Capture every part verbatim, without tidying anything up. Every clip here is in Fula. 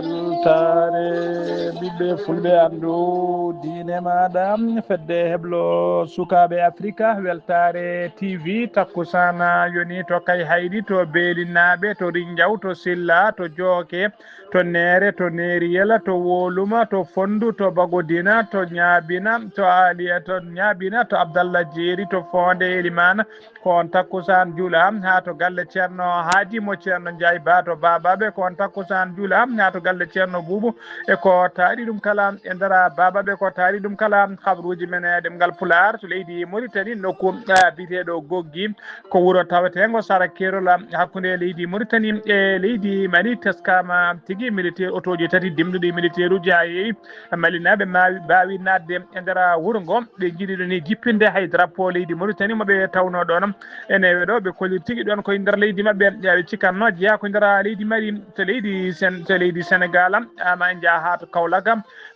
Weltaare ɓiɓɓe fulɓe, anndu diine maaɗa. Fedde heblo sukaaɓe Afrika, weltaare T V, takkusana yoni to Kayhayɗi, to Beelinaaɓe, to Rinjaw, to Silla, to Jooke, to Neere, to Neeriyela, to Woluma, to Fonndu, to Bagodina, to Ñaabina, to Aaliya, to Ñaabina, to Abdalla Jeeri, to Foonde Elimaana, ko on takkusaan juula haa to galle Ceerno Haadi mo Ceerno Njaay Ba to Baabaɓe, ko on takkusaan juula haa to galle Ceerno Buubu, e ko taari ɗum kala e nder Baabaɓe, ko taari ɗum kala habruuji men e ɗemngal Pulaar to leydi Moritani, nokku, ah, biyeteeɗo Goggi, ko wuro taweteengo sara keerol hakkunde leydi Moritani e leydi Mali. Teskaama tigi militeer, otooji tati dimɗuɗi militeeruuji haa heewi. Malinaaɓe maawi, mbaawi naatde e nder wuro ngo. Ɓe njiɗi ɗo ni jippinde hay drapeau leydi Moritani mo ɓe tawnoo ɗoon. Ene ɗo ɓe koliri tigi ɗoon koye nder leydi maɓɓe. Ɓe cikkanno jeyaa ko nder leydi Mali, to leydi Sen-, to leydi Senegal, ama en njaha haa to Kaolack.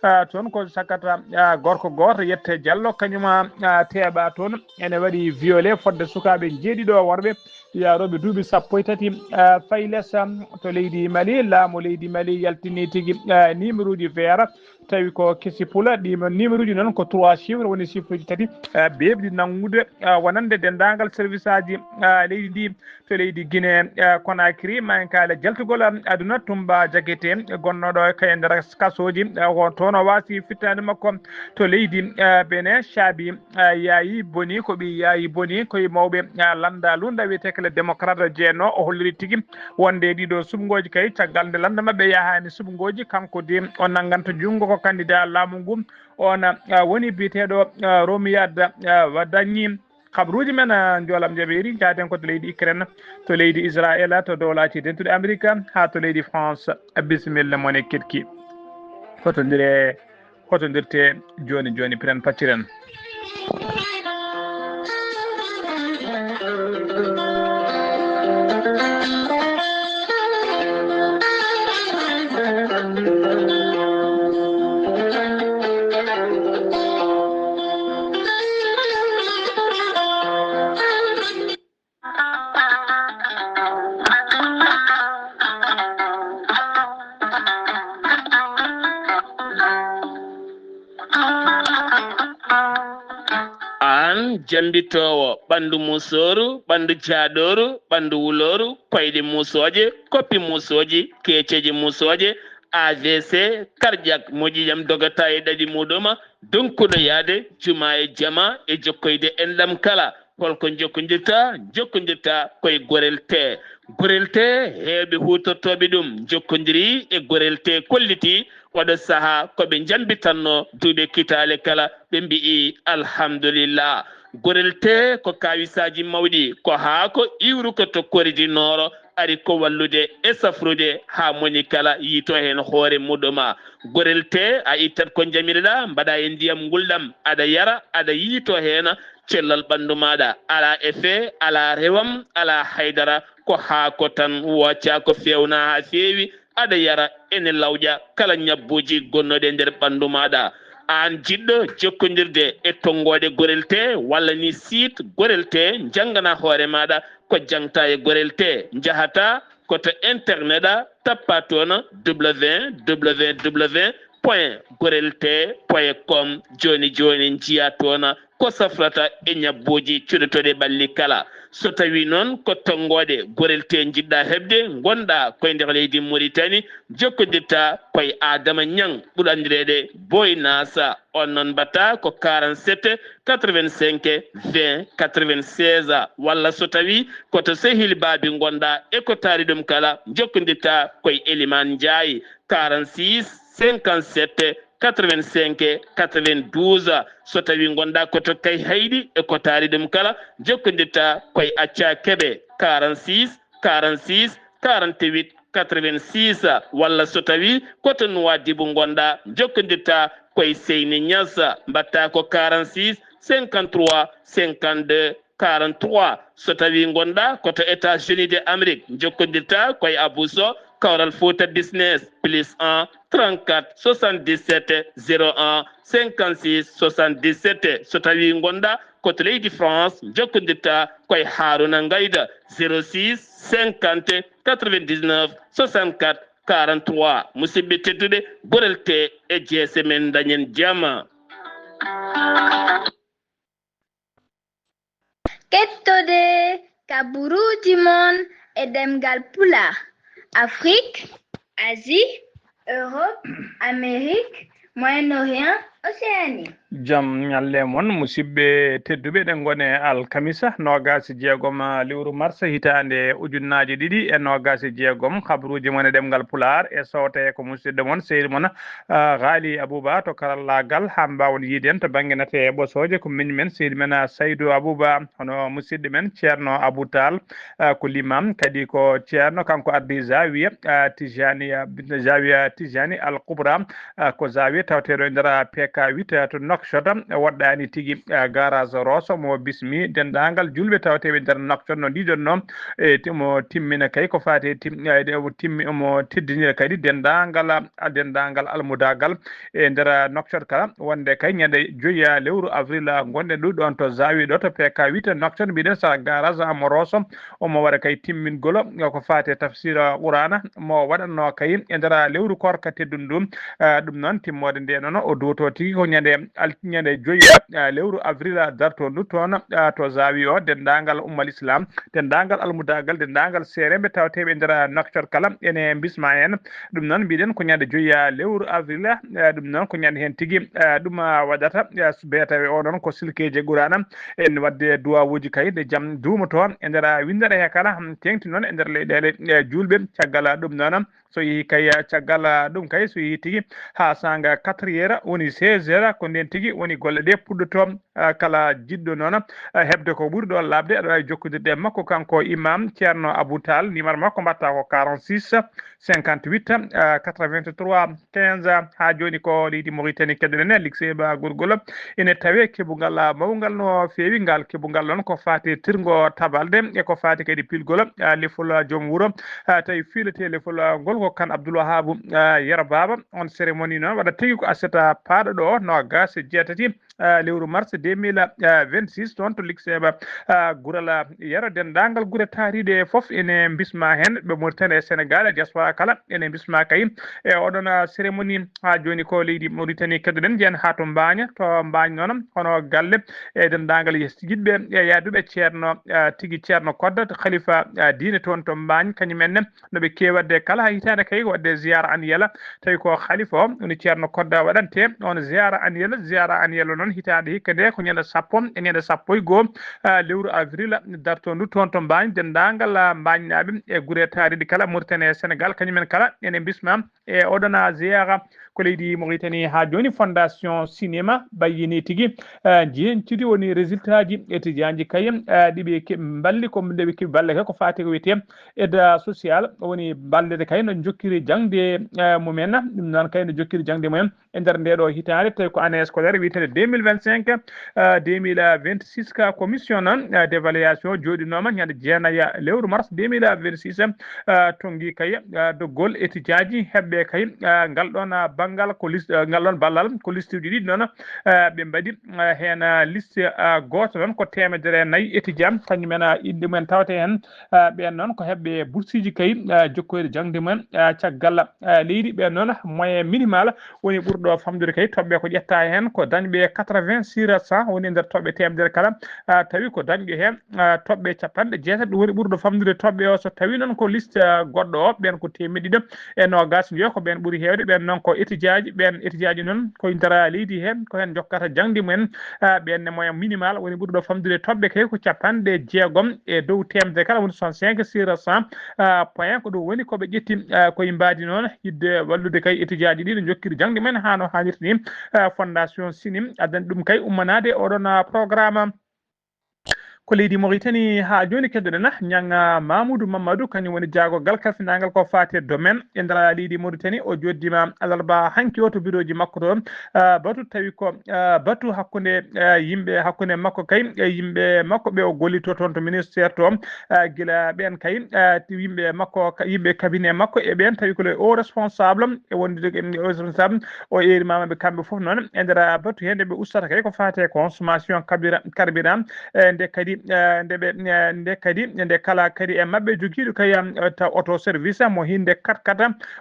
Ah, toon ko sakkata, ah, gorko gooto, Yette Diallo, kañum, ah, teeɓa toon. Ene waɗi violé fodde sukaaɓe njeeɗiɗo worɓe, yaarooɓe duuɓi sappo e tati, ah, fayi les, ah, to leydi Mali. Laamu leydi Mali yaltini tigi, ah, numéro uji vert, tawi ko kesi pula. Ɗi numéro uji noon ko trois chiffres, woni chiffre uji tati, ah, beeɓɗi nanngude, ah, wonande denndaangal service aji, ah, leydi ndi. To leydi Guinée, eh, Conakry, mankale jaltugol, eh, aduna, Tumba Jakete, gonnooɗo e kay nder kasooji, eh, o toon o waasi fittaande makko to leydi, eh, Benin, Caabi, eh, Yaayi Boni, ko ɓii Yaayi Boni, ko e mawɓe, eh, lannda lunda wiyetee kala démocrate jeenno, o holliri tigi wonde ɗiɗo suɓngooji kay, caggal nde lannda maɓɓe yahaani suɓngooji, kanko de o nannganta junngo ko candidat laamu ngu, on, eh, woni biyeteeɗo, eh, Romiyad, eh, Wadagni. Habruuji men, ah, njoolam jaɓeeri, njaaden ko to leydi Ukraine, to leydi Israel, to Dowlaaji Dentuɗi Amerika, haa to leydi France. Bisimilla mon e keɗki. Hotondire, hotondirte jooni jooni, piren pacciren. Aan jambitoowo ɓanndu musooru, ɓanndu jaadooru, ɓanndu wulooru, koyɗe musooje, koppi musooji, keeceeje musooje, A V C, cardiaque, moƴƴi jam dogata e ɗaɗi muɗuma, donkuɗo yaade juma e jama e jokkoyde enɗam kala. Holko jokkondirta? Jokkondirta koye Gorel Tee. Gorel Tee, heewɓe huutortooɓe ɗum njokkondiri e Gorel Tee, kolliti oɗo sahaa ko ɓe njambitanno duuɓe kitaale kala, ɓe mbi'i alhamdulillah. Gorel Tee ko kaawisaaji mawɗi, ko haako iwruko to koridi nooro, ari ko wallude e safrude haa moni kala yiito heen hoore muɗuma. Gorel Tee, a ittat ko njamiɗa, mbaɗa e ndiyam ngulɗam, aɗa yara, aɗa yiito heen cellal ɓanndu maaɗa. Alaa effet, alaa rewam, alaa haydara, ko haako tan, wooca ko feewna haa feewi, aɗa yara, ene lawƴa kala ñabbuuji gonnooɗi e nder ɓanndu maaɗa. Aan jiɗɗo jokkondirde e tonngooɗe Gorel Tee walla ni site Gorel Tee, njanngana hoore maaɗa ko jaŋta e Gorel Tee. Njahata ko to internet a, tappa toon www point gorel tee point com. Jooni jooni njiya toon ko safrata e ñabbuuji cuɗotooɗi ɓalli kala. So tawii noon ko tonngooɗe Gorel Tee njiɗɗa heɓde, ngonɗa koye nder leydi Muritani, jokkondirta koye Adama Ñaŋ, ɓurɗo anndireede Boy Nasa. On noon mbaɗta ko quarante-sept quatre-vingt-cinq vingt quatre-vingt-seize, walla so tawii ko to Sehil Baabi ngonɗa e ko taari ɗum kala, jokkondirta koye Elimaan Njaay, quarante-six cinquante-sept quatre-vingt-cinq quatre-vingt-douze. So tawii ngonɗa ko to Kayhayɗi e ko taari ɗum kala, jokkondirta koye Acca Kebe, quarante-six quarante-six quarante-huit quatre-vingt-six, walla so tawi ko to Nouadhibou ngonɗa, jokkondirta koye Seyni Niass, mbatta ko quarante-six, cinquante-trois, cinquante-deux, quarante-trois. So tawi ngonɗa ko to États-Unis de Amérique, jokkondirta koye Abou Sow, Kawral Fouta Business, plus un, trente-quatre, soixante-dix-sept, zéro un, cinquante-six, soixante-dix-sept. So tawi ngonɗa ko to leydi France, jokkondirta koye Harouna Ngayda, zéro six, cinquante, quatre-vingt-dix-neuf, soixante-quatre, quarante-trois. Musidɓe tedduɓe, gorelte e jeese men, dañen jama. Kettode kaburuuji mon e ɗemngal Pulaar, Afrik, Asie, Europe, Amérique, Moyen-Orient, Océanie. Jam ñalle mon, musidɓe tedduɓe, eɗen ngoni alkamisa noogaas e jeegom lewru mars hitaande ujunnaaje ɗiɗi e noogaas e jeegom. Kabaruuji mon e ɗemngal Pulaar e sowte ko musidɗo mon, sehil mon, ah, Ghali Abouba to karallaagal, haa mbaawon yiide en to bannge nate e ɓosooje. Ko miñ men, sehil men, ah, Saydou Abouba, hono musidɗo men Ceerno Abou Tall, ah, ko limam, kadi ko ceerno, kanko ardii Zawiya, ah, Tijani, ah, Zawiya Tijani Al Kubra, ah, ko Zawiya tawateeɗo e nder P K huit, ah, to Nouakchott, ah, woɗɗaani tigi, ah, garage Rosso, mo bismi denndaangal juulɓe tawateeɓe e nder Nouakchott no ndiidonnoo, e ti-, mo timmina kay ko faati e tim-, eh, de-, o timmi, omo teddinira kadi denndaangal, ah, denndaangal almudaagal e nder Nouakchott kala, wonde kay ñande joyi lewru avril, ah, ngonɗen ɗo ɗoon to Zawiya ɗo to P K huit Nouakchott, mbiɗen sara garage mo Rosso, omo waɗa kay timmingol, eh, ko faati e tafsira Qur'aana mo waɗatnoo kay e nder lewru koorka teddundu ndu. Eh, ɗum noon, timmoode nde noon, o duwotoo tigi ko ñande al-, ñande joyi, eh, lewru avril, eh, darto ndu toon, eh, to Zawiya o, denndaangal ummal Islam, denndaangal almudaagal, denndaangal seereeɓe tawateeɓe e nder Nouakchott kala, ene mbisma heen. Ɗum noon, mbiɗen ko ñande joyi lewru avril, eh, ɗum noon ko ñande heen tigi, eh, ɗum, ah, waɗata, eh, so bee tawi o noon ko silkeeje Qur'aana, en waɗde duwawuuji kay nde jam duumotoo e nder winndere he kala, hmm, teeŋti noon e nder leyɗeele, eh, juulɓe. Caggal ɗum noon, so yehi kay, caggal ɗum kay, so yehi tigi haa saanga quatre heures, woni seize heures, ko ndeen tigi woni golle ɗe puɗɗotoo. Ah, kala jiɗɗo noon, ah, heɓde ko ɓuri ɗo laaɓde, aɗa waawi jokkondirde e makko, kanko Imam Ceerno Abou Tall, numéro makko mbaɗta ko quarante-six, cinquante-huit, ah, quatre-vingt-trois, quinze. Haa jooni ko leydi Mauritanie keɗoɗen, Likseba Gurgol ene tawee keɓungal, ah, mawngal no feewi. Ngal keɓungal noon ko faati e tirngo tabalde e ko faati kadi pilgol, ah, lefol, ah, joom wuro, ah, tawi fiiletee lefol, ah, ngol ko Kan Abdoul Wahab, ah, Yero Baba. On cérémonie noon waɗa tigi ko aset, ah, paaɗo ɗo, noogaas e jeetati, ah, lewru mars deux mille vingt-six, toon to Likseba, ah, Gural, ah, Yero. Denndaangal gure taariiɗe fof ene mbisma heen, ɓe Mauritanie e Sénégal e diaspora kala ene mbisma kay e oɗon, ah, cérémonie. Haa jooni ko leydi Mauritanie keɗoɗen, njeyen haa to Mbaaña. To Mbaañ noon, hono galle e denndaangal yes-, yiɗɓe e yaaduɓe Ceerno, ah, tigi Ceerno Kodda, to khalifa, ah, diine toon to Mbaañ, kañum en ne no ɓe keewi waɗde kala haa hitaande kay, waɗde ziyaara annuelle. Tawi ko khalifa o woni Ceerno Kodda waɗante on ziyaara annuelle. Ziyaara annuelle noon hitaande hikka nde ko ñande sappo e ñande sappo e goo, ah, lewru avril darto ndu toon to Mbaañ. Denndaangal, ah, Mbaañnaaɓe e gure taariiɗe kala Mauritanie e Sénégal, kañum en kala ene mbisma e oɗon, ah, ziyaara. Ko leydi Mauritanie haa jooni, Fondation Cinéma bayyini tigi, ah, njeñcudi woni résultat ji étudiant ji kay, ah, ɗi ɓe ke-, mballi ko nde ɓe keɓi balle kay ko faati ko wiyetee aide sociale, woni ballete kay no jokkiri jaŋde, eh, mumen. Ɗum noon kay no jokkiri jaŋde mumen e nder nde ɗo hitaande, tawi ko année scolaire wiyetee deux mille vingt-cinq, eh, deux mille vingt-six. Ka commission noon, eh, d'évaluation jooɗinooma ñande jeenayi lewru mars deux mille vingt-six, eh, tonngi kay, eh, doggol étudiant ji heɓɓe kay, eh, ngal ɗoon, eh, banngal ko liste, eh, ngal ɗoon ballal ko liste uji ɗiɗi noon, eh, ɓe mbaɗi, eh, heen, eh, liste, eh, gooto noon ko teemedere nayi étudiant, kañum en, eh, inɗe mumen tawte heen. Ah, ɓeen noon ko heɓɓe bursiiji kay, ah, jokkoyde jaŋde mumen, ah, caggal, ah, leydi. Ɓeen noon moyen minimal woni ɓurɗo famɗude kay, toɓɓe ko ƴetta heen ko dañɓe quatre-vingts sur cent, woni e nder toɓɓe teemedere kala, ah, tawi ko dañɓe heen, ah, toɓɓe capanɗe jeetati, ɗum woni ɓurɗo famɗude toɓɓe o. So tawi noon ko liste, ah, goɗɗo o, ɓeen ko teemedde ɗiɗi e noogaas njoyo, ko ɓeen ɓuri heewde. Ɓeen noon ko étudiant ji, ɓeen étudiant ji noon ko e nder leydi heen, ko heen njokkata jaŋde mumen. Ah, ɓeen ne moyen minimal woni ɓurɗo famɗude toɓɓe kay ko capanɗe jeegom e dow teemedere kala, woni soixante-cinq sur cent, ah, point. Ko ɗum woni ko ɓe ƴetti, ah, koye mbaadi noon, yiɗde wallude kay étudiant ji ɗi no njokkiri jaŋde mumen haa no haanirta ni. Ah, Fondation Sinim addani ɗum kay ummanaade oɗon, ah, programme. Ko leydi Mauritanie haa jooni keddoɗen, Ñaŋ Mamoudou Mamadou, kañum woni jaagorgal kalfinaangal ko faati e domaine e nder leydi Mauritanie. O jooɗdiima alarba hanki o to birooji makko toon. Ah, batu tawi ko, ah, batu hakkunde, ah, yimɓe hakkunde makko kay e yimɓe makko ɓe o gollito toon to ministère to. Ah, gila ɓeen kay, ah, yimɓe makko, yimɓe cabinet makko e ɓeen tawi ko le o responsable e wondude e o responsable. O eeri maama ɓe kamɓe fof noon e nder batu heen nde ɓe ustata kay ko faati e consommation kabira-, carburant. E nde kadi, eh, nde ɓe, eh, nde kadi, nde kala kadi e maɓɓe jogiiɗo kay, eh, taw auto service mo hinde kat kat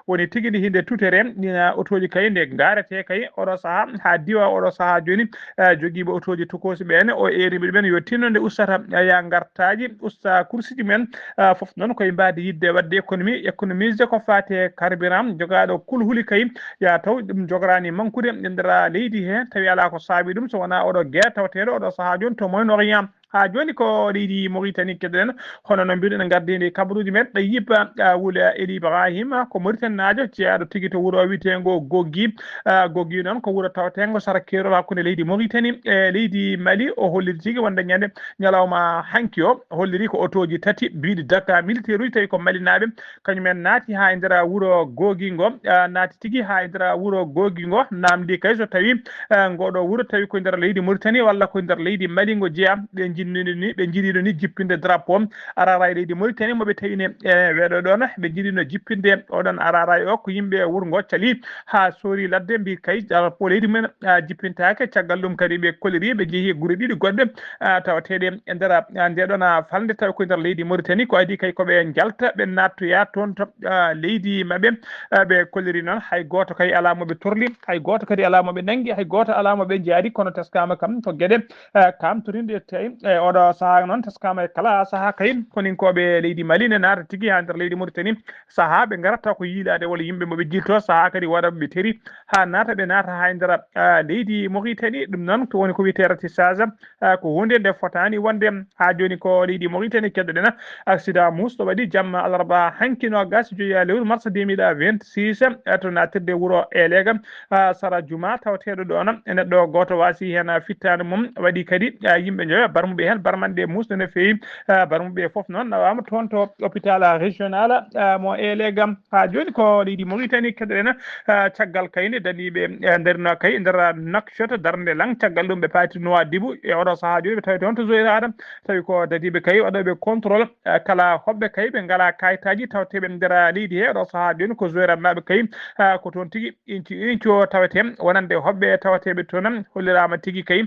woni tigi ndi hinde tutere, ɗina autoji kay nde garete kay oɗo saha, haa diwa oɗo saha jooni, eh, jogiiɓe autoji tokosi ɓen, o eeri ɓe ɗumen yo tinno nde ustata, eh, ya gartaji, usta kursiji men, eh, fof noon koye mbaadi yidde wadde économie, économise ko faate carburant, jogaɗo kulhuli kay, ya taw ɗum jogorani mankude e nder leydi he, tawi ala ko saabi ɗum, so wona oɗo guerre tawateɗo oɗo saha jooni to Moyen Orient. Haa jooni ko leydi Mauritanie keɗoɗen, hono no mbiɗen gardini kabaruuji men, Ɗayyib, ah, Wul El Ibrahima, ko Mauritanie naajo, jeyaɗo tigi to wuro wiyetengo Goggi. Ah, Goggi noon ko wuro tawatengo sara keerol hakkunde leydi Mauritanie e leydi Mali. O holliri tigi wonde ñande ñalawma hanki o, holliri ko otoji tati biiɗi Dakar militaire uji, tawi ko Mali naaɓe, kañum en naati haa e nder wuro Goggi ngo, ah, naati tigi haa e nder wuro Goggi ngo, namdi kay so tawi, eh, ngoɗo wuro tawi ko nder leydi Mauritanie walla ko nder leydi Mali ngo jeya. Ɓe jinniɗo ni, ɓe jiɗiɗo ni jippinde drapeau arara e leydi Mauritanie mo ɓe tawine, eh, weɗo ɗon, ɓe jiɗino jippinde oɗon arara o ko yimɓe wuro ngo cali haa soori ladde mbi kay drapeau leydi men, ah, jippintake. Caggal ɗum kadi ɓe koliri ɓe jeehi gure ɗiɗi goɗɗe, ah, tawateɗe e nder, ah, nde ɗon, ah, falnde tawi ko nder leydi Mauritanie. Ko adi kay ko ɓe jalta ɓe nattoya toon to, ah, leydi maɓɓe. Ah, ɓe kolliri noon hay gooto kay alaa mo ɓe torli, hay gooto kadi alaa mo ɓe nanngi, hay gooto alaa mo ɓe njaadi, kono teskama kam ko geɗe, ah, kamtorinde tawi, eh, oɗo saha noon teskama e kala saha kay koninkooɓe leydi Mali ne naata tigi haa nder leydi Mauritanie. Saha ɓe ngarata ko yiilaade walla yimɓe mo ɓe jilto, saha kadi waɗa ɓe teri haa naata, ɓe naata haa e nder, ah, leydi Mauritanie. Ɗum noon ko woni ko wiyetee ratissage, ah, ko huunde nde fotaani wonde. Haa jooni ko leydi Mauritanie keɗoɗen accident mus ɗo waɗi jamma alarba hanki noogas e joyi lewru mars deux mille vingt-six, ah, to natirde wuro Elega, ah, sara juma tawateɗo ɗon e neɗɗo gooto wasi heen fittaandu mum. Waɗi kadi, ah, yimɓe njoyo barmuɓe heen barmanɗe mus no feewi. Ah, barmuɓe fof noon nawama toon to hôpital régional, ah, mo Elega. Haa jooni ko leydi Mauritanie keɗoɗen, ah, caggal kayne daniiɓe, eh, nder no kay nder Nouakchott darnde lang, caggal ɗum ɓe paati Nouadhibou e oɗo saha jooni ɓe tawi toon to Zouérate, tawi ko dadiiɓe kay waɗoɓe contrôle, eh, kala hoɓɓe kay ɓe ngala kayitaji tawteɓe nder leydi he oɗo saha jooni ko Zouérate naaɓe kay, ah, ko toon tigi inci inci o tawete wonande hoɓɓe tawateɓe toon hollirama tigi kay.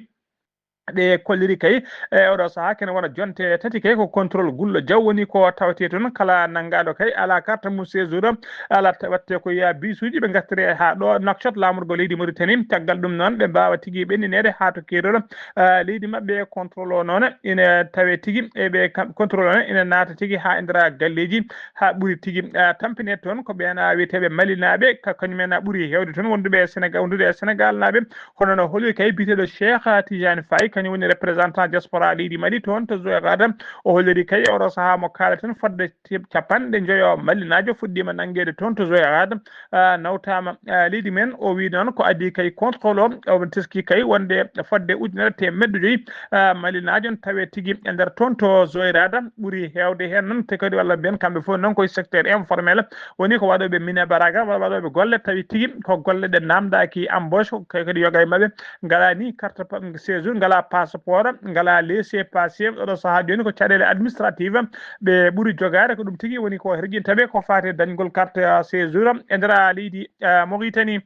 Ɓe kolliri kay, e oɗo saha kene wona jonte tati kay ko contrôle gullo jaw woni ko tawete toon. Kala nanngaɗo kay ala carte mum séjour, ala ta-, watte ko ya bisuji ɓe gartire haa ɗo Nouakchott laamorgo leydi Mauritanie. Caggal ɗum noon ɓe mbawa tigi ɓenninede haa to keerol, ah, leydi maɓɓe. Contrôle o noon ina tawe tigi e ɓe kam-, contrôle o noon ina naata tigi haa e nder galleji haa ɓuri tigi, ah, tampine toon ko ɓen, ah, wiyeteɓe Malinaɓe, ka-, kañumen, ah, ɓuri hewde toon wonduɓe e Sénégal, wondude e Sénégal naaɓe. Hono no holiri kay biyeteɗo Cheikh Tidiane Faye, kañum woni représentant diaspora leydi Mali toon to Zouérate. O holliri kay e oɗo saha mo kaaleten fodde tip-, capanɗe njoyo Malinajo fuɗɗima nangede toon to Zouérate, ah, nawtama, ah, leydi men. O wi noon ko addi kay contrôle o, o teski kay wonde fodde ujunere teemedde joyi, ah, Malinajo ne tawe tigi e nder toon to Zouérate. Ɓuri hewde heen noon te kadi walla mbiyen kamɓe fof noon koye secteur informel. Woni ko waɗoɓe mine baraga walla waɗoɓe golle tawi tigi ko golle ɗe namdaki embauche, kay kadi yoga e maɓɓe ngala ni carte pa-, séjour, ngala passeport, ngala laissez-passer. Oɗo saha jooni ko caɗele administrative ɓe ɓuri jogade, ko ɗum tigi woni ko herƴinta ɓe ko fate dañgol carte, ah, séjour e nder leydi, ah, Mauritanie.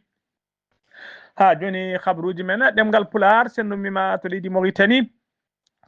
Ha jooni habaruuji men ɗemngal Pulaar, senndumiima to leydi Mauritanie.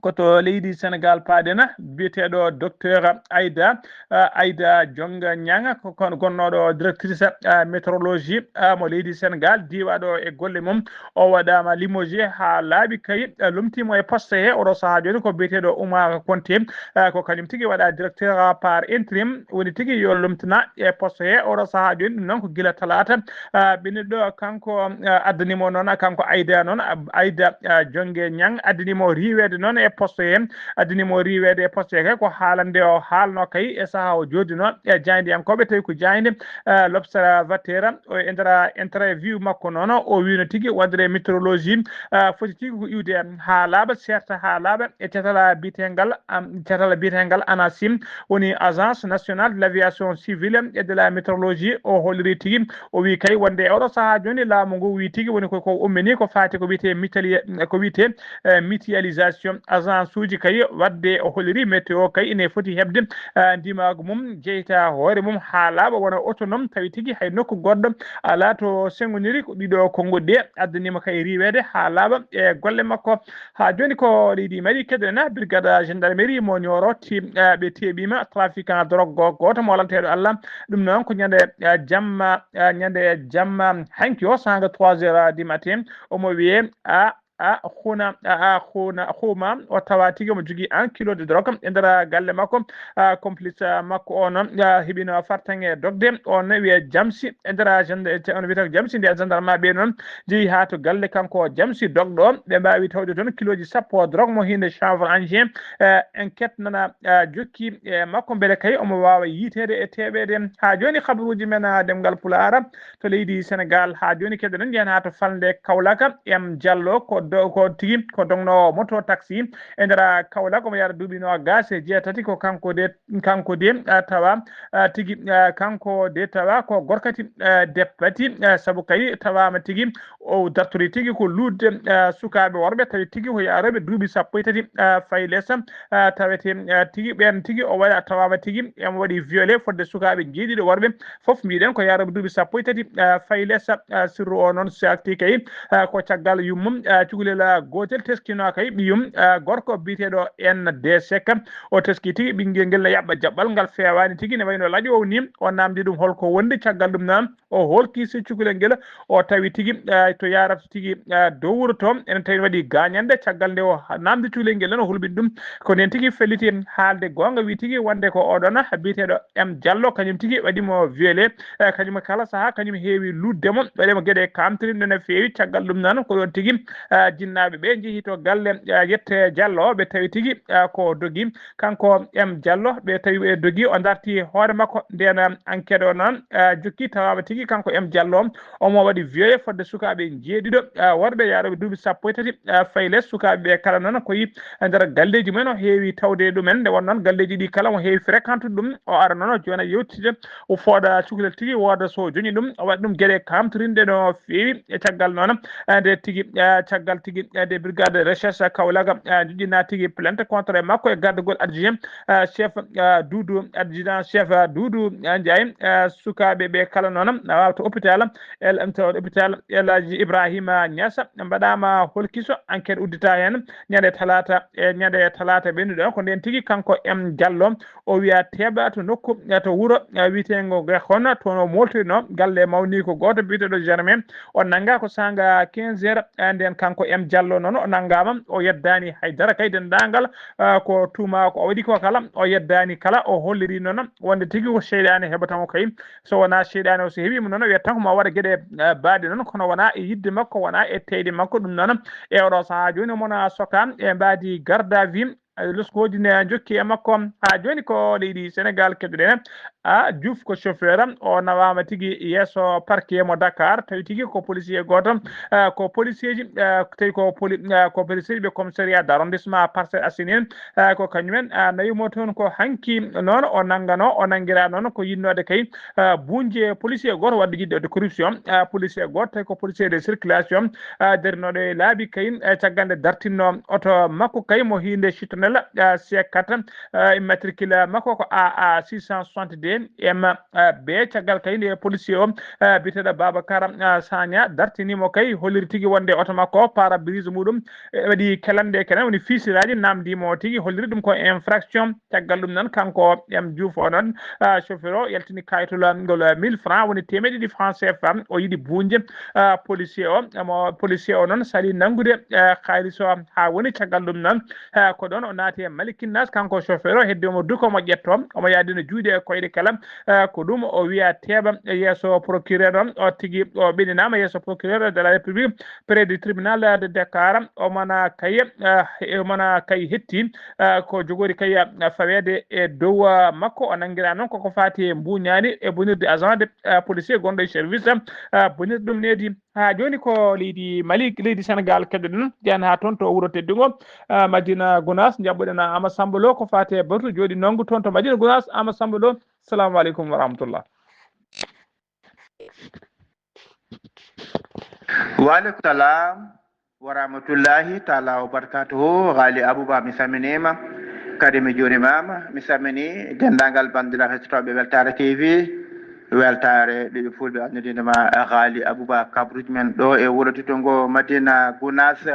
Ko to leydi Senegal paaɗen, biyeteeɗo docteur Aida, ah, Aida Jonga Ñaŋ, ko kon gonnooɗo directrice, ah, météorologie, ah, mo leydi Senegal, diiwaaɗo e golle mum. O waɗaama limogé haa laaɓi kay, ah, lomtiimo e poste he. Oɗo sahaa jooni ko biyeteeɗo Oumar Konté, ah, ko kañum tigi waɗa directeur par intérim, woni tigi yo lomtina e poste he. Oɗo sahaa jooni ɗum noon ko gila talaata, ah, ɓennuɗo kanko, ah, addani mo noon, ah, kanko Aida noon, ah, Aida, ah, Jonge Ñaŋ addani mo riiweede noon e Poste he, addani mo riiweede e poste he kay ko haalande o haalno kay e sahaa o jooɗino e jaayndiyankooɓe, tawi ko jaaynde, eh, L'Observateur. O e nder interview makko noon, o wiino tigi wonde météorologie, eh, foti tigi ko iwde haa laaɓa, seerta haa laaɓa e catal biyeteengal, am, catal biyeteengal ANACIM, woni Agence Nationale de l'Aviation Civile et de la Météorologie. O holliri tigi, o wi kay wonde e oɗo sahaa jooni laamu ngu wi tigi woni ko, ko ummini ko faati ko wiyetee mitali-, ko wiyetee, eh, mutualisation agence uji kay, wadde o holliri météo kay ine foti heɓde, eh, ndimaagu mum, jeyta hoore mum haa laaɓa, wona autonome, tawi tigi hay nokku goɗɗo alaa to senngoniri ko ɗiɗo konnguɗi ɗe, addaniima kay riiweede haa laaɓa e golle makko. Haa jooni ko leydi Mali keɗoɗen, brigade gendarmerie mo Nioro ti-, eh, ɓe teeɓiima trafiquant drogue go-, gooto mo lanteeɗo Allah. Ɗum noon ko ñande, eh, jamma, eh, ñande jamma hanki o, saanga trois heures du matin, omo wiyee a, a, Huna, a, a, Huna, Huma, o tawa tigi omo jogii un kilo de drogue e nder galle makko. Ah, complice, ah, makko o noon, ah, heɓino fartaŋŋe dogde. On ne wiyee Jamsi e nder gend-, on wiyata ko Jamsi, nde gendarme ɓe noon jeyi haa to galle kanko Jamsi dogɗo. Ɓe mbaawi tawde toon kilooji sappo drogue mo hinde chanvre indien. Eh, enquête nana, ah, jokki e makko mbele kay omo waawa yiiteede e teeɓeede. Haa jooni kabaruuji men, ah, ɗemngal Pulaar to leydi Senegaal. Haa jooni keɗoɗen njeyen haa to falnde Kaolack. M Diallo ko do-, ko tigi ko dognoowo moto taxi e nder Kaolack, omo yahra duuɓi noogaas e jeetati. Ko kanko de, kanko de, ah, tawa, ah, tigi, ah, kanko de tawa ko gorkati, ah, deppati, ah, sabu kay tawaama tigi o dartori tigi ko luutde, ah, sukaaɓe worɓe, tawi tigi ko yahrooɓe duuɓi sappo e tati, ah, fayi les, ah, tawete, ah, tigi ɓeen tigi o waɗa, tawaama tigi emo waɗi violé fodde sukaaɓe jeeɗiɗo worɓe, fof mbiɗen ko yahrooɓe duuɓi sappo e tati, ah, fayi les. Ah, sirru o noon so arti kay, ah, ko caggal yummum, ah, cukalel, ah, gootel teskino kay ɓiyum, ah, gorko biyeteeɗo N D Seck. O teski tigi ɓinngel ngel ne yaɓɓa jaɓɓal ngal feewaani tigi, ne wayno laƴoowo ni. O naamndi ɗum holko wondi, caggal ɗum noon o holki si cukalel ngel, o tawi tigi, ah, to yahrata tigi, ah, dowro to, ene tawi waɗi gaañande. Caggal nde o ha-, naamndi cukalel ngel noon, o hulɓini ɗum. Ko nden tigi felliti haalde goonga, wi tigi wonde ko oɗon biyeteeɗo M Diallo, kañum tigi waɗi mo violé. Eh, kañum kala sahaa, kañum heewi luutde mo, waɗi mo geɗe kaamtirinɗe no feewi. Caggal ɗum noon, ko ɗoon tigi, eh, jinnaaɓe ɓe njehi to galle, eh, Yette Diallo, ɓe tawi tigi, eh, ko dogi. Kanko M Diallo, ɓe tawi ɓe dogi, o darti hoore makko. Ndeen, eh, enquête o noon, eh, jokki, tawaama tigi kanko M Diallo, omo waɗi violé fodde sukaaɓe jeeɗiɗo, eh, worɓe yahrooɓe duuɓi sappo e tati, eh, fayi les. Sukaaɓe ɓe kala noon ko yi e nder galleeji mumen, o heewi tawde ɗumen. Nde won noon galleeji ɗi kala, o heewi fréquentude ɗum. O ara noon, o joona yewtide, o fooɗa cukalel tigi, wooda so o joñi ɗum, o waɗi ɗum geɗe kaamtirinɗe no feewi. E caggal noon, eh, nde tigi, eh, caggal tigi, eh, nde brigade de recherche Kaolack, eh, joƴƴina tigi plainte contre makko e gardagol adjoint, eh, chef, eh, Doudou, adjudant chef, eh, Doudou, eh, Ndiaye. Eh, sukaaɓe ɓe kala noon, eh, to hôpital, El, to hôpital El Hadji Ibrahima Niass, mbaɗaama holkiso, enquête uddita heen ñande talaata, e ñande talaata ɓennuɗo. Ko nden tigi kanko M Diallo, o wiya teeɓa to nokku, e to wuro, e wiyeteengo Gehon, toon o moltoyno galle mawniiko gooto biyeteeɗo Germain. O nannga ko saanga quinze heures, e nden kanko M Diallo noon o nanngaama, o yeddaani hay dara kay denndaangal, e ko tuuma ko o waɗi ko kala, o yeddaani kala, o holliri noon wonde tigi ko seyɗaane heɓata mo kay. So wonaa seyɗaane o, so heɓii mo noon, o wiyat tan ko ma waɗa geɗe, eh, baaɗe noon, kono wonaa e yiɗde makko, wonaa e teyɗe makko. Ɗum noon, e oɗo sahaa jooni, omo wona soka e mbaadi garde à vue, eh, loskooji ne njokki e makko. Haa jooni ko leydi Senegaal keɗoɗen. A Diouf ko chauffeur, o nawaama tigi yeeso parquet mo Dakar, tawi tigi ko policier gooto, eh, ko policier ji, eh, tawi ko poli-, eh, ko policier ji ɓe commissariat d'arrondissement Parcelles Assainies, eh, ko kañumen, eh, nawi mo toon ko hanki noon o nanngano, o nanngiraa noon ko yiɗnoode kay, eh, buñje policier gooto waɗde yiɗde waɗde corruption, eh, policier gooto tawi ko policier de circulation, eh, darinooɗo e laabi kay, eh, caggal nde dartinno oto makko kay mo hiinde citonel, eh, C quatre, eh, immatricule makko ko A A six cent soixante-deux M B. Caggal kay nde policier o, eh, biyeteeɗo Babacar, eh, Sagna dartini mo kay, holliri tigi wonde oto makko pare-brise muɗum, eh, waɗi kelande kenen, woni fiisiraaji, naamndii mo tigi, holliri ɗum ko infraction. Caggal ɗum noon, kanko M Diouf o noon, ah, chauffeur o yaltini kaayitol ngol, ah, mille francs, woni teemeɗɗe ɗiɗi francs C F A. O yiɗi buñje, ah, policier o. Mo policier o noon sali nanngude, ah, kaalis o, haa woni caggal ɗum noon, ah, ko ɗoon o naati e malikinnaas, kanko chauffeur o, heddi omo duko, omo ƴetto, omo yahdina juuɗe e koyɗe kala. Eh, ko ɗum o wiya teeɓa yeeso procureur on, o tigi o ɓeninaama yeeso procureur de la République près du tribunal de Dakar. Omana Kaye, eh, Omana Kaye hetti, eh, ko jogori kay, eh, faweede e dow, eh, makko. O nanngiraa noon koko faati e mbuñaani e bonirde agent de, eh, policier gonɗo e service, eh, bonirde ɗum needi. Haa jooni ko leydi Mali, leydi Senegal keɗoɗen, ƴeen haa toon to wuro teddungo, eh, Madina Gounass, njaɓɓuɗen Ama Samba Lo ko faati e batu jooɗi nongu toon to Madina Gounass. Ama Samba Lo, salamu aleykum wa rahmatullah. Waaleykum salam wa rahmatullahi taala wa barakatuhu. Ghali Abouba, mi salminiima, kadi mi juurimaama. Mi salmini denndaangal banndiraaɓe hettotooɓe Weltaare T V, Weltaare ɓiɓɓe fulɓe, anndidiinde ma Ghali Abouba, kabruuji men ɗo e wuro teddungo Madina Gounass.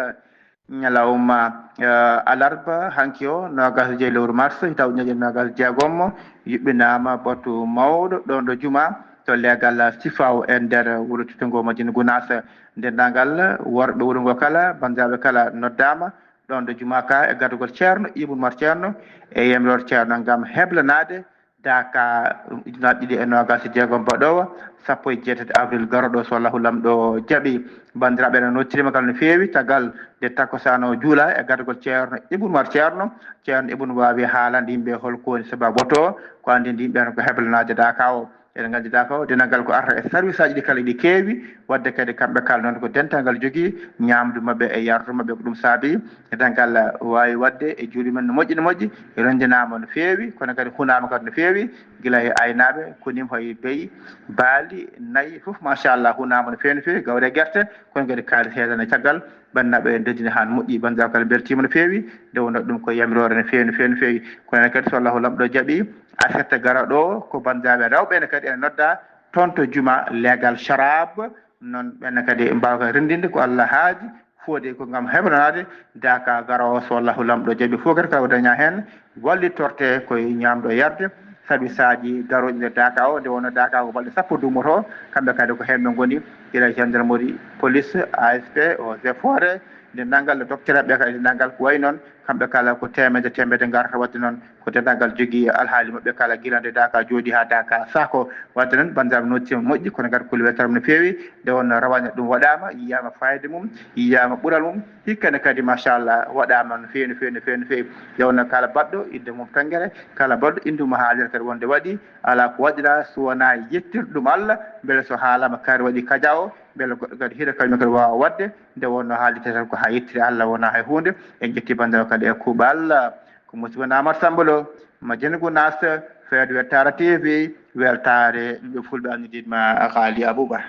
Ñalawma, eh, alarba hanki o, noogas e joy lewru mars, hitaande ujunere e noogas e jeegom, yuɓɓinaama batu mawɗo ɗoon ɗo juma to leegal Sifaw e nder wuro teddungo Madina Gounass. Denndaangal worɓe wuro ngo kala, banndiraaɓe kala noddaama ɗoon ɗo juma ka e gardagol Ceerno Ibn Umar Ceerno e yamiroore Ceerno ngam heblanaade daaka ujunaaji ɗiɗi e noogas e jeegom baɗoowo sappo e jeetati avril garooɗo, so Allahu Laamɗo jaɓi. Banndiraaɓe, en nottiima kala no feewi, caggal nde takkusaan o juula e gardagol Ceerno Ibn Umar Ceerno. Ceerno Ibn waawi haalande yimɓe hol ko woni sabaabu woto o, ko anndi yimɓe no ko heblanaade daaka o. Eɗen nganndi daaka o, denndaangal ko arata e sarwisaaji ɗi kala ɗi keewi, waɗde kadi kamɓe kala noon ko dental ngal jogii, ñaamdu maɓɓe e yardu maɓɓe ko ɗum saabi. Dental ngal waawi waɗde e juuɗe men no moƴƴi, no moƴƴi, renndinaama no feewi, kono kadi hunaama kadi no feewi, gila e aynaaɓe, koniim hoye beyi, baali, nayi, fof machallah, hunaama no feewi, no feewi, gawri e gerte, kono kadi kaalis heedani caggal, banndiraaɓe en ndenndini haa no moƴƴi, banndiraaɓe kala mbeltiima no feewi, nde wonnoo ɗum ko yamiroore no feewi, no feewi, no feewi, kono kadi so Allahu Laamɗo jaɓii, aset garooɗo o, ko banndiraaɓe rewɓe ene kadi ene noddaa, toon to juma leegal Carab, noon ɓenne kadi mbaawa renndinde ko Allah haaji, fodde ko ngam heblanaade daaka garoowo so Allahu Laamɗo jaɓi fof kadi kala ko dañaa heen wallitorte ko e ñaamdu e yarde, sarwisaaji garooji nder daaka o, nde wonnoo daaka o ko balɗe sappo duumoto, kamɓe kadi ko heen ɓe ngoni, gila gendarmerie, police, A S P, eaux et forêts, denndaangal docteur ɓe kadi denndaangal ko wayi noon, kamɓe kala ko teemedde teemedde ngarata waɗde noon. Ko denndaangal jogii alhaali maɓɓe kala, gila nde daaka jooɗi haa daaka saako. Waɗde noon, banndiraaɓe nottiima moƴƴi, kono kadi ko weltaare no feewi, nde wonnoo rawane ɗum waɗaama, yiyaama fayida mum, yiyaama ɓural mum, hikka ne kadi, machallah, waɗaama no feewi, no feewi, no feewi, no feewi. Nde wonnoo kala baɗɗo innde mum tangere, kala baɗɗo innde mum haalira kadi wonde waɗi, alaa ko waɗiraa so wonaa yettirde ɗum Allah, mbele so haalaama kaari waɗi kaja o, mbele goɗɗo kadi hira kañum kadi waawa waɗde, nde wonnoo haalirte tan ko haa yettiri Allah wonaa hay huunde. En ƴetti banndiraaɓe kadi e kuuɓal, ko musiɗɗo men Aamadu Sammba Lo, Madina Gounass, fedde Weltaare T V, weltaare ɓiɓɓe fulɓe anndidiiɗo ma Ghali Abouba.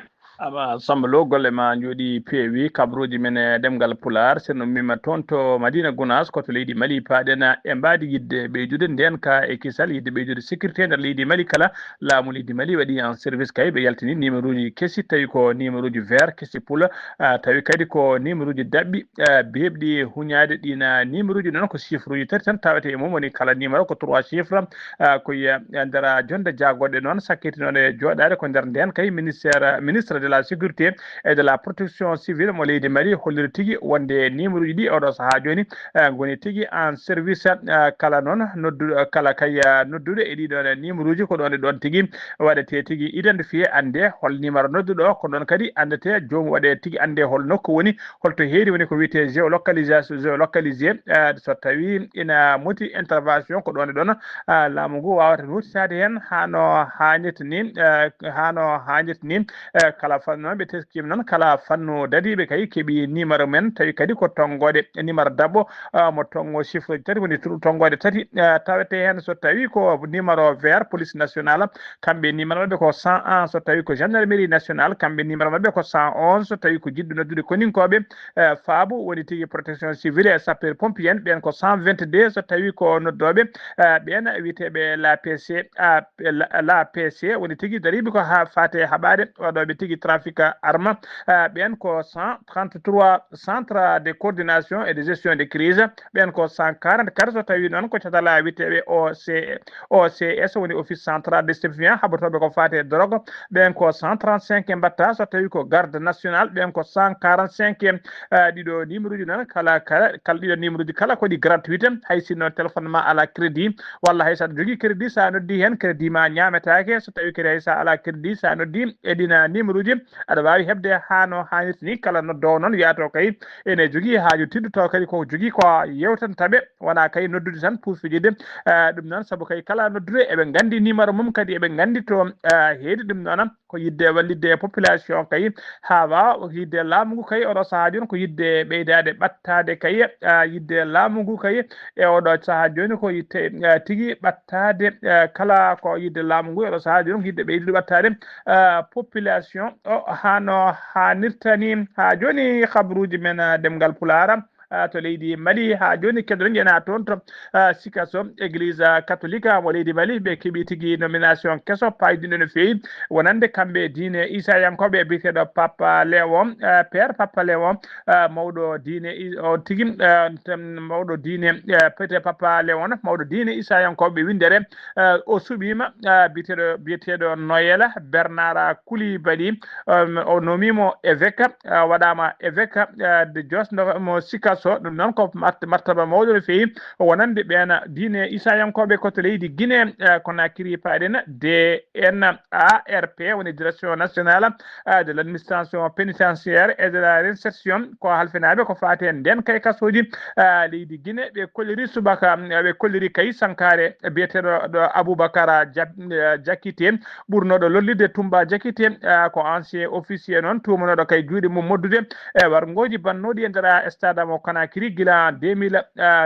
Ama Sammba Lo, golle ma njooɗii peewi, kabruuji men e ɗemngal Pulaar, sen ummiima toon to Madina Gounass, ko to leydi Mali paaɗen, e mbaadi yiɗde ɓeydude ndeenka e kisal, yiɗde ɓeydude sécurité nder leydi Mali kala, laamu leydi Mali waɗi en service kay, ɓe yaltini numéro uji kesi, tawi ko numéro uji vert, kesi pula, ah, tawi kadi ko numéro uji daɓɓi, ah, beeɓɗi huñaade. Ɗiin, ah, numéro uji noon ko chiffre uji tati tan tawete e mum, woni kala numéro ko trois chiffres, ah, ko e, e nder, ah, jonnde jaagoɗe noon, sakkiti noon e jooɗaade ko nder ndeen kay ministère, ministre de la sécurité et de la protection civile mo leydi Mali holliri tigi wonde numéro uji ɗi oɗo sahaa jooni, eh, ngoni tigi en service, eh, kala noon noddu-, kala kay, eh, nodduɗo e ɗiɗon numéro uji ko ɗoon e ɗoon tigi waɗete tigi identifié, annde hol numéro nodduɗo o, ko ɗoon kadi anndete joom waɗe tigi annde hol nokku woni, holto heedi woni ko wiyetee géolocalisation, géolocalisé, eh, so tawi ina moti intervention ko ɗoon e ɗoon, eh, laamu ngu waawata huutoraade heen haa no haanirta ni, eh, haa no haanirta ni, eh, kala fannu noon ɓe teskiima noon kala fannu dadiiɓe kay keɓi numéro men, tawi kadi ko tonngoode numéro daɓɓo, ah, mo tonngo chiffre tati woni tru-, tonngoode tati, ah, tawete heen so tawi ko numéro vert police nationale, kamɓe numéro maɓɓe ko cent un, so tawi ko gendarmerie nationale kamɓe numéro maɓɓe ko cent onze, so tawi ko jiɗɗo noddude koninkooɓe, eh, faabu woni tigi protection civile e sapeur pompier en, ɓeen ko cent vingt-deux, so tawi ko noddooɓe, eh, ɓeen wiyeteeɓe la P C, ah, la, la P C woni tigi dariiɓe ko haa faate haɓaade waɗooɓe tigi trafic arme. Ah, ɓen ko cent trente-trois centre de coordination et de gestion de crise. Ɓen ko cent quarante-quatre, so tawi noon ko catala witeɓe OC, OCS, woni office central de stupéfiant, haɓotoɓe ko fate drogue. Ɓen ko cent trente-cinq mbatta, so tawi ko garde national. Ɓen ko cent quarante-cinq. Ah, ɗiɗo numéro ji noon, kala kala kala ɗiɗo numéro ji kala ko ɗi gratuite. Hay sinno téléphone ma ala crédit, walla hay sa jogii crédit, sa noddi heen, crédit ma ñaametake. So tawi kadi hay sa ala crédit, sa noddi e ɗina numéro ji, aɗa waawi heɓde haa no haanirta ni. Kala noddoowo noon yaato kay ene jogii haaju tedduto kadi ko jogii ko yewtantaɓe, wona kay noddude tan pour fijirde. Eh, ɗum noon sabu kay kala noddude eɓe nganndi numéro mum, kadi eɓe nganndi to, eh, heedi. Ɗum noon ko yidde wallitde e population kay, haa waawa yidde laamu ngu kay, oɗo sahaa jooni ko yidde ɓeydaade ɓattaade kay, ah, yidde laamu ngu kay, e oɗo sahaa jooni ko yitte, ah, tigi ɓattaade, ah, kala ko yidde laamu ngu, oɗo sahaa jooni ko yidde ɓeydude ɓattaade, ah, population o, haa no haanirta ni. Haa jooni, habruuji men, ah, ɗemngal Pulaar, ah, to leydi Mali. Haa jooni, keɗoɗen, ena toon to, ah, Sikaso, église, ah, catholique, ah, mo leydi Mali, ɓe keɓi tigi nomination keso, paydinɗo no feewi, wonande kamɓe diine Isayankooɓe, biyeteeɗo Papa Léon, ah, Père Papa Léon, ah, mawɗo diine i-, o tigi, ah, tem-, mawɗo diine, ah, peut-être Papa Léon, mawɗo diine Isayankooɓe winndere, ah, o suɓiima, ah, biyeteeɗo, biyeteeɗo Noël Bernard Coulibaly, um, o nomii mo évêque, ah, waɗaama évêque, ah, de Dios no mo Sikaso. Ɗum noon ko mart-, martaba mawɗo no feewi, wonande ɓeen diine Isayankooɓe ko to leydi Guinée, ah, Conakry, paaɗen D N A R P, woni Direction Nationale, ah, de l'Administration Pénitentiaire et de la Réinsertion, ko halfinaaɓe ko faati heen ndeen kay kasooji, ah, leydi Guinée. Ɓe kolliri subaka, ah, ɓe kolliri kay sankaare biyeteeɗo ɗo Aboubacar Dia-, ah, Diakité, ɓurnooɗo lollirde Toumba Diakité, ah, ko ancien officier noon, tuumanooɗo kay juuɗe mum moddude e warngooji bannooɗi e nder, ah, stade mo Conakry gila deux mille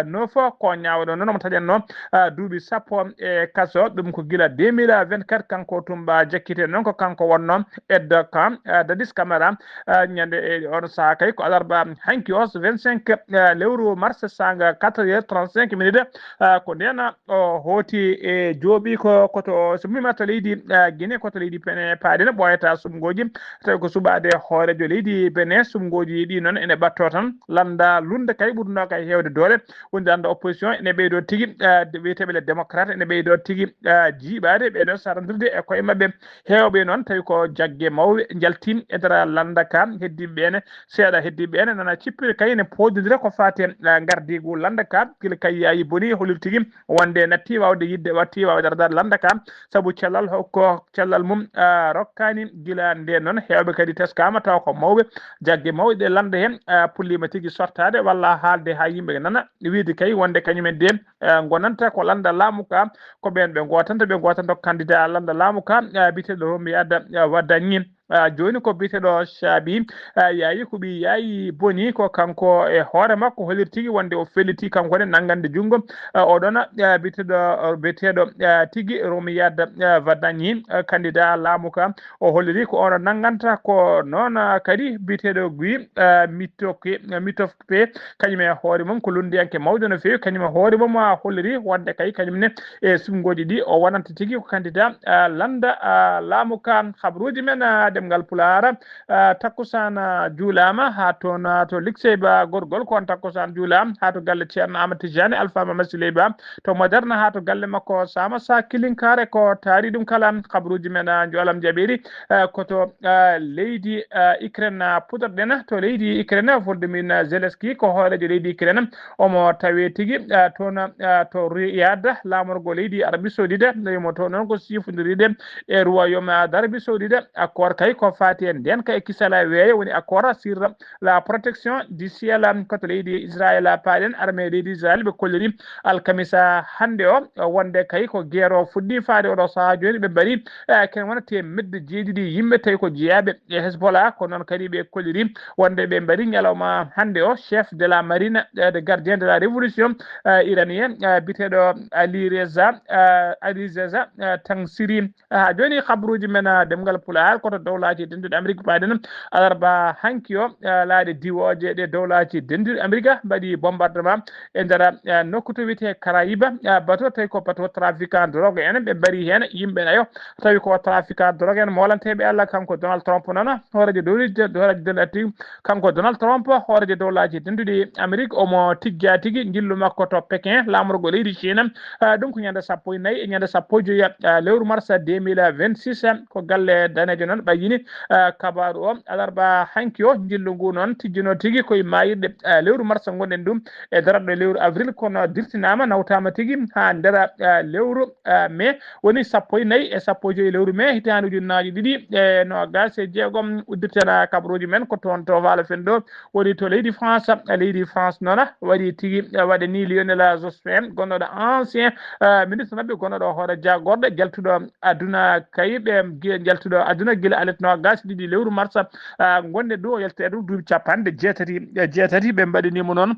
neuf, ko ñaawɗo noon omo taƴatnoo, ah, duuɓi sappo e kaso. Ɗum ko gila deux mille vingt-quatre, kanko Toumba Diakité noon ko kanko wonnoo aide de camp, ah, Dadis Camara, ah, ñande e on sahaa kay ko alarba hanki o, vingt-cinq, ah, lewru mars, saanga quatre heures trente-cinq minutes, ah, ko ndeen o hooti e jooɓi ko, ko to, so mbima to leydi, ah, Guinée, ko to leydi Benin paaɗen, ɓooyata sumgooji, tawi ko suɓaade hooreejo leydi Benin. Sumgooji ɗi noon ene ɓatto tan, lannda lunnda kay ɓurnoo kay heewde doole, woni lannda opposition ene ɓeydoo tigi, ah, de-, wiyeteeɓe les démocrates ene ɓeydoo tigi, ah, jiiɓaade, ɓe noon sarandirde e koye maɓɓe. Heewɓe noon tawi ko jagge mawɓe njalti e nder lannda ka, heddiiɓe ɓe ne seeɗa heddiiɓe ɓe ne nana cippiri kay ne poodondira ko faati e, ah, ngardiigu lannda ka, gila kay yaayi boni, holiri tigi wonde natti waawde yiɗde, watti waawde ardaade lannda ka, sabu cellal hokko cellal mum, ah, rokkaani. Gila ndeen noon, heewɓe kadi teskaama tawa ko mawɓe, jagge mawɗe ɗe lannda heen, ah, pulliima tigi sortaade walla haalde haa yimɓe nana, wiide kay wonde kañumen de, ah, ngonanta ko lannda laamu ka, ko ɓeen ɓe ngootanta, ɓe ngootanta ko candidat lannda laamu ka, ah, biyeteeɗo Romuald, ah, Wadagni. Ah, jooni ko biyeteeɗo Chabi, ah, Yaayi, ko ɓii Yaayi boni, ko kanko e hoore makko holiri tigi wonde o felliti kanko ne nanngande junngo, ah, oɗon, ah, biyeteeɗo, biyeteeɗo, ah, tigi Romuald, ah, Wadagni, ah, candidat laamu ka. O holliri ko oon nannganta ko noon, ah, kadi biyeteeɗo Guy, ah, Mittoke, ah, Mittoke, kañum e hoore mum ko lunndiyanke mawɗo no feewi, kañum e hoore mum, ah, holliri wonde kay kañum ne e sumgooji ɗi o wonanta tigi ko candidat, ah, lannda, ah, laamu ka. Habruuji men, ah, ɗemngal Pulaar, ah, takkusaan, ah, juulaama haa toon, ah, to Liksey Ba Gorgol, ko on takkusaan juulaama haa to galle Ceerno Amadou Tijani Alpha Mama Siley Ba, to Moderne haa to galle makko Sama Sa Kilinkare, ko taari ɗum kala. Habruuji men, ah, njoolam jaɓeeri, ah, ko to, ah, leydi, ah, Ukraine, ah, puɗɗoɗen to leydi Ukraine. Volodymyr Zelensky ko hooreejo leydi Ukraine, omo tawee tigi, ah, toon, ah, to Riyad, laamorgo leydi Arabie Saoudite, nde mo toon noon ko sifondiriide e Royaume d'Arabie Saoudite. Accord kay ko faati e ndeen kay kisal weeyo, woni accord sur la protection du ciel, ko to leydi Israël paaɗen. Armée leydi Israël ɓe kolliri alkamisa hannde o, wonde kay ko guerre o fuɗɗi faade oɗo sahaa jooni, ɓe mbaɗi, eh, ken wona teemedde jeeɗiɗi yimɓe tawi ko jeyaaɓe e Hezbollah. Ko noon kadi ɓe kolliri wonde ɓe mbaɗi ñalawma hannde o chef de la marine, eh, de gardien de la révolution, eh, iranien, eh, biyeteeɗo Ali Reza, eh, Ali Reza, eh, Tangsiri. Haa jooni, habruuji men, ah, ɗemngal Pulaar ko to dow Dowlaaji Denduɗi Amerik mbaɗi noon alarba hanki o, eh, laaɗe diwooje ɗe Dowlaaji Denduɗi Amerik mbaɗi bombardement e nder, eh, nokku to wiyetee Caraïbe, eh, bato tawi ko bato trafiquant drogue en, ɓe mbaɗi heen yimɓe nayo tawi ko trafiquant drogue en. Moolanteeɓe Allah, kanko Donald Trump noon, hooreejo dowlaaji, hooreejo Donald Trump, kanko Donald Trump, hooreejo Dowlaaji Denduɗi Amerik, omo tijja tigi njillu makko to Pekin, laamorgo leydi Chine. Ah, ɗum ko ñande sappo e nayi e ñande sappo e joyi, ah, lewru mars deux mille vingt-six, ko galle daneejo noon ɓayyini, ah, kabaaru o alarba hanki o. Njillu ngu noon tijjino tigi koye maayirɗe, ah, lewru mars ngonɗen ɗum e daranɗo lewru avril, kono dirtinaama, nawtaama tigi haa nder, ah, lewru, ah, mai, woni sappo e nayi e sappo e joyi lewru mai, hitaande ujunnaaji ɗiɗi e noogaas e jeegom. Uddirten kabaruuji men ko toon to Waalo fen ɗo, woni to leydi France. Leydi France noon waɗi tigi, waɗani Lionel Jospin, gonnoɗo ancien, eh, ministre maɓɓe, gonnoɗo hoore jaagorɗe, jaltuɗo aduna kay, ɓe gi-, jaltuɗo aduna gila alet noogaas e ɗiɗi lewru mars, eh, ngonɗen ɗo, o yalti e ɗum duuɓi capanɗe jeetati e jeetati, ɓe mbaɗani mo noon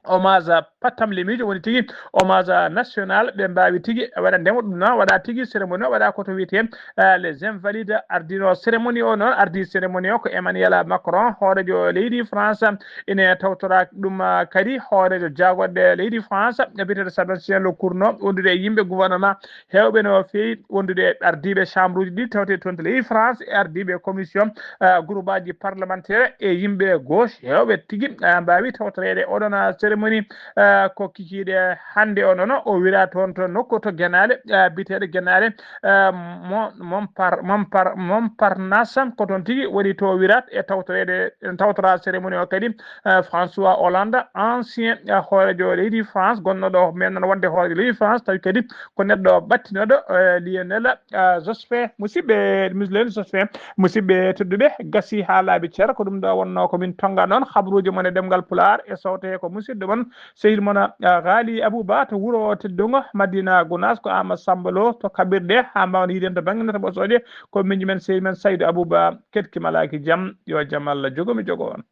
hommage patamlemiijo, woni tigi hommage national. Ɓe mbaawi tigi waɗa ndema ɗum noon, waɗa tigi cérémonie o, waɗa ko to wiyetee, eh, les invalides. Ardino cérémonie o noon, ardi cérémonie o ko Emmanuel Macron, hooreejo leydi France, ine tawtora ɗum, ah, kadi hooreejo jaagorɗe leydi France, biyeteeɗo Sébastien Lecornu, wondude e yimɓe gouvernement heewɓe no feewi, wondude e ardiiɓe chambre uji ɗi tawte toon to leydi France, e ardiiɓe commission, ah, groupe aji parlementaire e yimɓe gauche heewɓe tigi, ah, mbaawi tawtoreede oɗon, ah, cérémonie, ah, ko kikiiɗe hannde o noon. O wira toon to nokku to Genaale, ah, biyeteeɗo Genaale, ah, Mo-, Mompar-, Mompar-, Montparnasse, ko toon tigi woni to wirat e tawtoreede, tawtora cérémonie o kadi, ah, François Hollande, ancien, ah, hooreejo leydi France, gonnoɗo men noon wonde hooreejo leydi France, tawi kadi ko neɗɗo battinooɗo, eh, Lionel, ah, Jospin. Musidɓe, Lionel Jospin, musidɓe tedduɓe, gasi haa laabi cer, ko ɗum ɗo wonno ko min tonga noon, habaruuji mon e ɗemngal Pulaar e sowte ko musidɗo mon, sehil mon, ah, Ghali Abouba to wuro teddungo Madina Gounass, ko Ama Samba Lo to kaɓirɗe, haa mbaawen yiiden to bannge nata ɓosooje, ko miñi men, sehil men Saydou Abouba, ketki malaaki jam, yo jam Allah jogo mi jogo on.